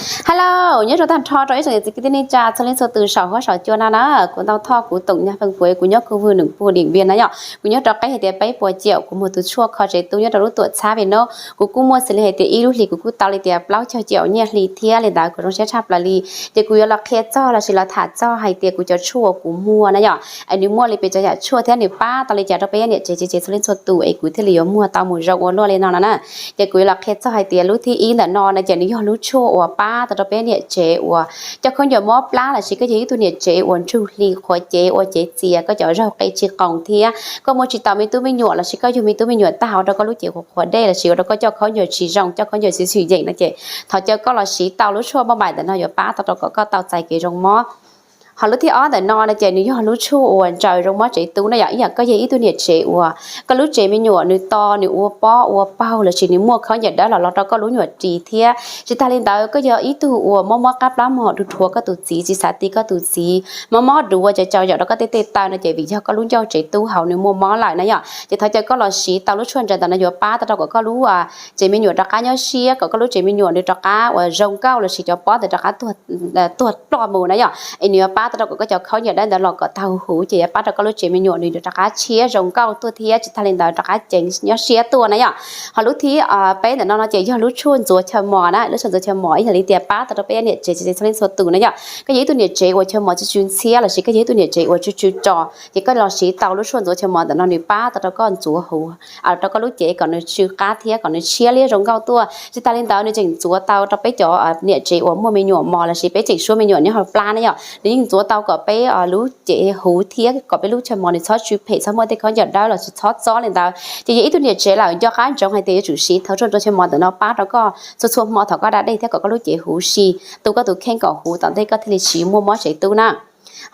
Hello, nyob rau tag nrho rau ib tsoom niam txiv kwv tij neej tsa txhua leej txhua tus saum huab saum cua no na. Kuv Ntau Thoj, kuv Toom Nyaj Feej Puv, kuv nyob Ku Vwj Num Pug Diam Npiaj na yom. Kuv nyob rov qab hais tias peb puas ciam kuv muag tus tshuaj kho tsev tub nyob rau lub tuam txhab Vim no. Kuv kuj muaj xws li hais tias ib lub hlis kuv kuj tau li tias plaub caug caum nyiaj hli thiab li ntawd kuv zoo siab tshaj plaws li. Ces kuv yuav los qhia txog lossis los tham txog hais tias kuv cov tshuaj uas kuv muag na yom, es nws muaj li pes tsawg yam tshuaj thiab nws pab tau li cas rau peb niam tsev txiv tsev txhua leej txhua tus es kuv thiaj li yuav muag tau mus zoo ua luaj li no no na. Ces kuv yuav los qhia txog hais tias lub thib ib ntawm no no ces nws yog lub tshuaj uas pab tau rau peb niam tsev uas coj khaub ncaws mob plab lossis koj yog ib tug niam tsev uas ntsug hli qhuav cev ua cev txias, koj cov zaug qe tsis qoos thiab koj muaj tsis tau me tub me nyuam lossis koj yug me tub me nyuam tag ua rau koj lub cev qhuav qhuav dej lossis ua rau koj coj khaub ncaws tsis zoo, coj khaub ncaws xwm xwm yeem no ces thov caw koj los siv tau lub tshuaj maj npaim ntawm no yuav pab tau rau kom koj tau txais kev zoo mob. Ho lub thib ob ntawm no no ces nws yog lub tshuaj uas ntsaws zoo mob tsev tub na yom. Ib yam koj yog ib tug niam tsev uas koj lub tsev me nyuam nws to, nws ua pob ua paug lossis nws muaj khaub ncaws dawb los los rau koj lub nyuam ris thiab tsis tag li ntawd koj yog ib tug uas mob mob qab plab mog, dhuav dhuav koj tus txiv, tsis xav ti koj tus txiv, mob mob duav, cov cau zaum rau koj tej tej taw no ces vim yog koj lub ncauj tsev tub hauv nws muaj mob lawm na yom. Ces thov caw koj los siv tau lub tshuaj ntsaws ntawm no yuav pab tau rau kom koj lub tsev me nyuam rov qab nyob siab, kom koj lub tsev me nyuam nws rov qab uas zoo nkauj lossis cov pob ntawd rov qab tuag ploj mus na yom. Es nws yuav pab tau rau kom koj cov khaub ncaws dawb ntawd los kom tag huv huv ces yuav pab rau koj lub tsev me nyuam nws rov qab tshiab zoo nkauj tuaj thiab tsis tag li ntawd rov qab ceev nyob siab tuaj na yom. Ho lub thib peb ntawm no no ces yog lub tshuaj ntxuav chaw mos na. Lub tshuaj ntxuav chaw mos ib yam li tias pab tau rau peb niam tsev txiv tsev txhua leej txhua tus na yom. Koj yog ib tug niam tsev uas chaw mos tsw tsw ntxhiab lossis koj yog ib tug niam tsev uas tsw tsw tso ces koj los siv tau lub tshuaj ntxuav chaw mos ntawm no nws pab tau rau koj ntxuav huv, rau koj lub cev kom nws tsw qab thiab kom nws tshiab liab zoo nkauj tuaj. Tsis tas li ntawd nws tseem ntxuav tau rau peb cov niam tsev uas muaj me nyuam mos lossis peb tseem suab me nyuam nyob hauv plab na yom, nws yeej ntxuav tau kom peb lub cev huv thiab kom peb lub chaw mos nws txhob tsw phem, txhob muaj tej khaub ncaws dawb lossis txhob txob li ntawd. Ces yog ib tug niam tsev lawm nco qab ntsoov hais tias yuav tsum siv tau tshuaj ntxuav chaw mos ntawm no pab rau koj txhua txhua hmo thaum koj da dej thiab kom koj lub cev huv si, tu koj tus kheej kom huv tom ntej koj thiaj li tsis muaj mob tsev tub na.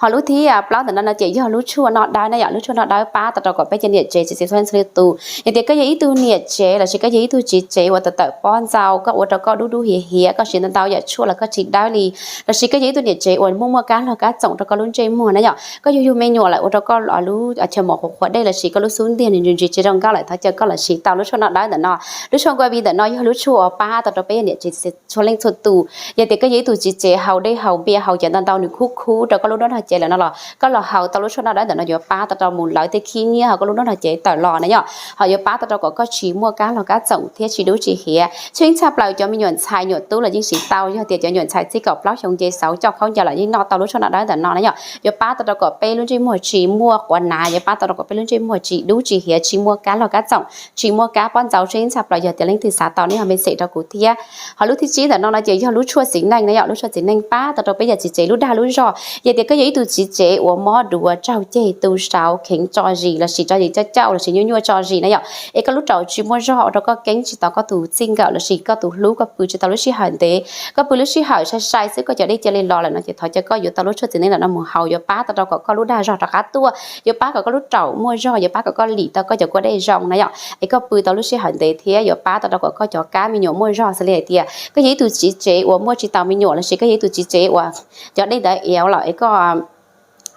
Ho lub thib plaub ntawm no no ces yog lub tshuaj noj dawb na yom. Lub tshuaj noj dawb pab tau rau kom peb cov niam tsev txiv tsev txhua leej txhua tus, yog tias koj yog ib tug niam tsev lossis koj yog ib tug txiv tsev uas tawm tawm pob ntxaus, koj ua rau koj dub dub hiav hiav, koj siv ntau ntau yam tshuaj los koj tsis dawb li, lossis koj yog ib tug niam tsev uas muaj muaj kab log kab txoom rau koj lub ntsej muag na yom, koj yug yug me nyuam lawm ua rau koj lub chaw mos qhuav qhuav dej lossis koj lub xub ntiag nws ntsis ntsis tsis zoo nkauj lawm, thov caw koj los siv tau lub tshuaj noj dawb ntawm no. Lub tshuaj nkuaj vi ntawm no yog lub tshuaj uas pab tau rau peb niam tsev txhua leej txhua tus. Yog tias koj yog ib tug txiv tsev haus dej haus npias haus cov ntau ntau nws khub khub rau koj lub nruab nrog cev lawm no los koj los haus tau lub tshuaj noj dawb ntawm no yuav pab tau rau mus lawv tej khib nyiab hauv koj lub nruab nrog cev tawm los na yom. Ho yuav pab tau rau kom koj tsis muaj kab log kab txoom thiab tsis dub tsis hiav. Tshwj tshaj plaws cov me nyuam ntxhais nyuam tub los yeej siv tau, yog tias cov nyuam ntxhais txij kaum plaub xyoo nce xauv coj khaub ncaws los yeej noj tau lub tshuaj noj dawb ntawm no na yom. Yuav pab tau rau kom peb lub ntsej muag tsis muaj quav nav, yuav pab tau rau kom peb lub ntsej muag tsis dub tsis hiav, tsis muaj kab log kab txoom, tsis muaj kab pob ntxaus. Tshwj tshaj plaws yog tias leej twg xav tau nej ho me xem rau kuv thiab. Ho lub thib tsib ntawm no no ces yog lub tshuaj txiv neej na yom. Lub tshuaj txiv neej pab tau rau peb yam txiv tsev lub dag lub zog. Yog tias koj yog ib tug txiv tsev uas mob duav tsaug ceg tu saud kheev tso zis lossis tso zis cauj cauj lossis nyuaj nyuaj tso zis na yom, es koj lub raum tsis muaj zog ua rau koj keeb tsis tau koj tus txij nkawm lossis koj tus hlub, koj pw tsis tau lub sij hawm ntev, koj pw lub sij hawm sai sai xwb koj cov dej cia li los lawm no ces thov caw koj yuav tau lub tshuaj txiv neej ntawm no mus haus, yuav pab tau rau kom koj lub dag zog rov qab tuaj, yuav pab kom koj lub raum muaj zog, yuav pab kom koj lim tau koj cov kua dej zoo na yom, es koj pw tau lub sij hawm ntev thiab yuav pab tau rau kom koj cov kab me nyuam muaj zog. Xws li hais tias koj yog ib tug txiv tsev uas muaj tsis tau me nyuam lossis koj yog ib tug txiv tsev uas cov dej ntawd ev lawm es koj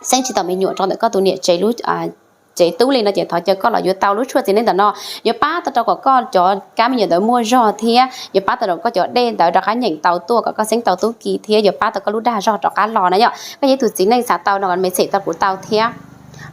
xeeb tsis tau me nyuam rau ntawm koj tus niam tsev lub tsev tub li no ces thov caw koj los yuav tau lub tshuaj txiv neej ntawm no, yuav pab tau rau kom koj cov kab me nyuam ntawd muaj zog thiab yuav pab tau rau koj cov dej ntawd rov qab nyeem tau tuaj kom koj xeeb tau tub ki thiab yuav pab tau koj lub dag zog rov qab los na yom. Koj yog ib tug txiv neej xav tau no me xem tau kuv tau thiab.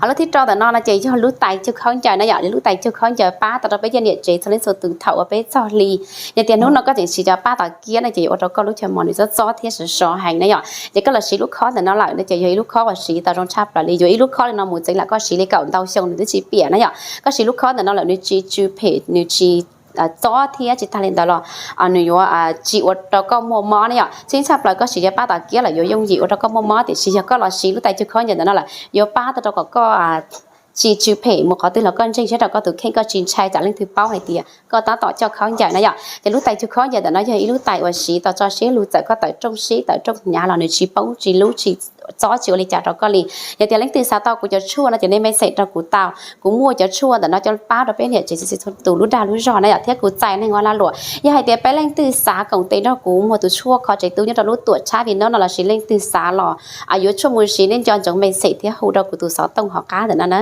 Ho lub thib rau ntawm no no ces yog lub tais cug khaub ncaws na yom. Lub tais cug khaub ncaws pab tau rau peb cov niam tsev txhua leej txhua tus thaum uas peb txog hli. Yog tias hnub no koj tseem siv cov pab tom kiab no ces yuav ua rau koj lub chaw mos nws txob txob thiab sov sov heev na yom. Ces koj los siv lub khob ntawm no lawm no ces yog ib lub khob uas siv tau zoo tshaj plaws li. Yuav ib lub khob li no mus txeev lam koj siv li kaum ntau xyoo nws twb tsis piam na yom. Koj siv lub khob ntawm no lawm nws tsis tsw phem, nws tsis txob thiab tsis tag li ntawd los nws yuav tsis ua rau koj muaj mob na yom. Tshwj tshaj plaws koj siv cov pab tom kiab lawm yuav yooj yim ua rau koj muaj mob, tiam sis yog koj los siv lub tais cug khaub ncaws ntawm no lawm yuav pab tau rau kom koj tsis tsw phem mus qhov twg los koj ntseeg siab rau koj tus kheej, koj tsis ntshai tsam leej twg paub hais tias koj tab tom coj khaub ncaws na yom. Ces lub tais cug khaub ncaws ntawm no yog ib lub tais uas siv tau tso siab lug, txawm koj tawm rooj sib tawm rooj hnyav los nws tsis poob tsis lub tsis txob tsis ua li cas rau koj li. Yog tias leej twg xav tau kuv cov tshuaj no ces nej me xem rau kuv tau. Kuv muaj cov tshuaj ntawm no coj pab rau peb niam tsev txhua tus lub dag lub zog na yom, thiab kuv txais neeg ua lag luam. Yog hais tias peb leej twg xav koom tes nrog kuv muag tus tshuaj kho tsev tub nyob rau lub tuam tshab Vim no no lossis leej twg xav los yuav tshuaj mus siv, nej nco ntsoov me xem thiab hu rau kuv tus xov tooj hauv qab ntawm no na.